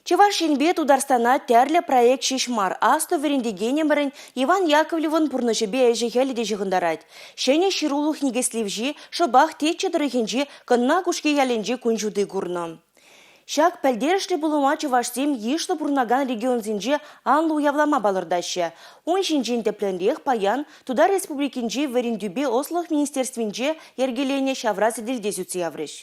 Чӑваш Енпе Тутарстана тӗрлӗ проект ҫеҫ мар, аслӑ вӗрентекенӗмӗрӗн Иван Яковлевӑн пурнӑҫӗпе ӗҫӗ-хӗлӗ те ҫыхӑнтарать. Ҫӗнӗ ҫырулӑх никӗслевҫи шӑпах Теччӗ тӑрӑхӗнчи Кӑнна Кушки ялӗнче кун ҫути курнӑ. Ҫак пӗлтерӗшлӗ пулӑма чӑвашсем йышлӑ пурӑнакан регионсенче анлӑ уявлама палӑртаҫҫӗ. Ун ҫинчен тӗплӗнрех паян Тутар Республикинчи вӗрентӳпе ӑслӑлӑх министерствинче йӗркеленӗ ҫавра сӗтелте сӳтсе яврӗҫ.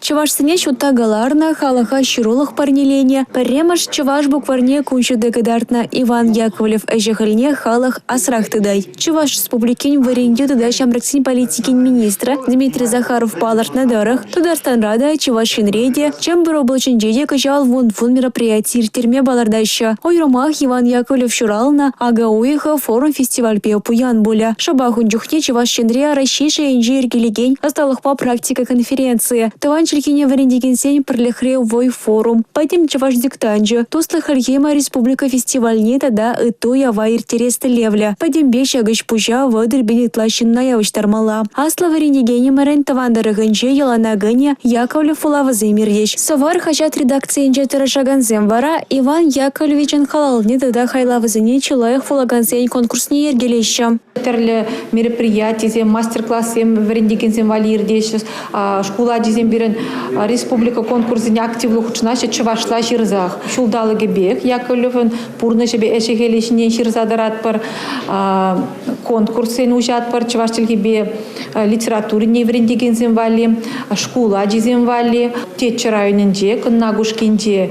Чӑвашсене ҫутта кӑларнӑ, халӑха ҫырулӑх парнеленӗ, пӗрремӗш чӑваш букварьне кун ҫути кӑтартнӑ Иван Яковлев ӗҫӗ-хӗлне халӑх асрах тытать. Чӑваш Республикин вӗрентӳ тата ҫамрӑксен политикин министрӗ Дмитрий Захаров палӑртнӑ тӑрӑх, Тутарстанра та, Чӑваш Енре те, Чӗмпӗр облаҫӗнче те кӑҫал вун-вун мероприяти ирттерме палӑртаҫҫӗ. Уйрӑмах Иван Яковлев ҫуралнӑ ака уйӑхӗ форум-фестивальпе пуян пулӗ. Шӑпах ун чухне Чӑваш Енре Раҫҫей шайӗнче йӗркелекен ӑсталӑхпа практика конференцийӗ, тӑван чӗлхене вӗрентекенсен «Пӗрлӗхре вӑй» форум, Пӗтӗм чӑваш диктанчӗ, Туслӑх хӗлхемӗ республика фестивальне тата ытти уява ирттерес тӗллевлӗ. Пӗтӗмпе ҫак ӗҫ-пуҫа 30 пин ытла ҫынна явӑҫтармалла. Аслӑ вӗрентекенӗмӗрӗн тӑван тӑрӑхӗнче йӑлана кӗнӗ Яковлев вулавӗсем иртӗҫ. Сӑвар хаҫат редакцийӗнче тӑрӑшакансем вара Иван Яковлевичӑн халалне тата хайлавӗсене чи лайӑх вулакансен конкурсне йӗркелеҫҫӗ. Тӗрлӗ мероприятисем, мастер-классем вӗрентекенсем валли иртеҫҫӗ. Шкул ачисем пирӗн республика конкурсӗсене активлӑ хутшӑнаҫҫӗ чӑвашла ҫырсах. Ҫулталӑкӗпех Яковлевӑн пурнӑҫӗпе ӗҫӗ-хӗлӗ ҫинчен ҫырса тӑратпӑр. Конкурссен уҫатпӑр чӑваш чӗлхипе литературине вӗрентекенсем валли, шкул ачисем валли. Теччӗ районӗнче, Кӑнна Кушкинче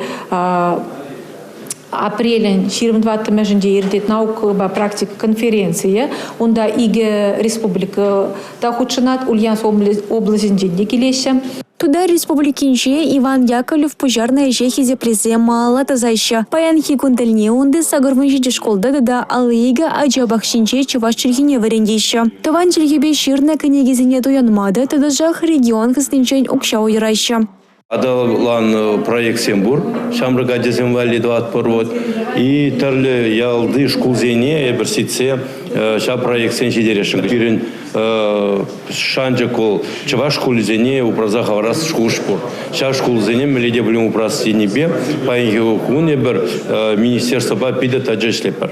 Апрелӗн 24-мӗшӗнче иртет наукӑпа практика конференцийӗ. Унта икӗ республика та хутшӑнать, Ульяновск облаҫӗнчен те килеҫҫӗ. Тутар Республикинче Иван Яковлев пуҫарнӑ ӗҫе хисеплесе малалла тӑсаҫҫӗ. Паянхи кун тӗлне унти 87 шкулта тата 52 ача пахчинче чӑваш чӗлхине вӗрентеҫҫӗ. Тӑван чӗлхепе ҫырнӑ кӗнекесене туянма та тӑтӑшах регион хыснинчен укҫа уйӑраҫҫӗ. Аталаннӑ проектсем пур. Ҫамрӑк ачасем валли тӑватпӑр. Вот. И тӗрлӗ ялти шкулсене эпир ҫитсе ҫав проектсем ҫитересшӗн. Пирӗн шанчӑк вӑл чӑваш шкулӗсене упраса хӑварас шухӑш пур. Ҫав шкулсене мӗнле те пулин упрас енӗпе паянхи кун эпир министерствӑпа питӗ тачӑ ӗҫлетпӗр.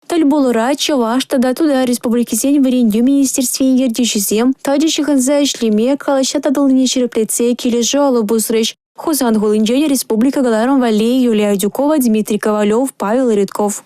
Тӗл пулура Чӑваш тата Тутар Республикисен вӗрентӳ министерствин ертӳҫисем тачӑ ҫыхӑнса ӗҫлеме, калаҫса татӑлнине ҫирӗплетсе килӗшӳ алӑ пусрӗҫ. Хусан хулинчен республика кӑларӑм валли Юлия Адюкова, Дмитрий Ковалев, Павел Рыдков.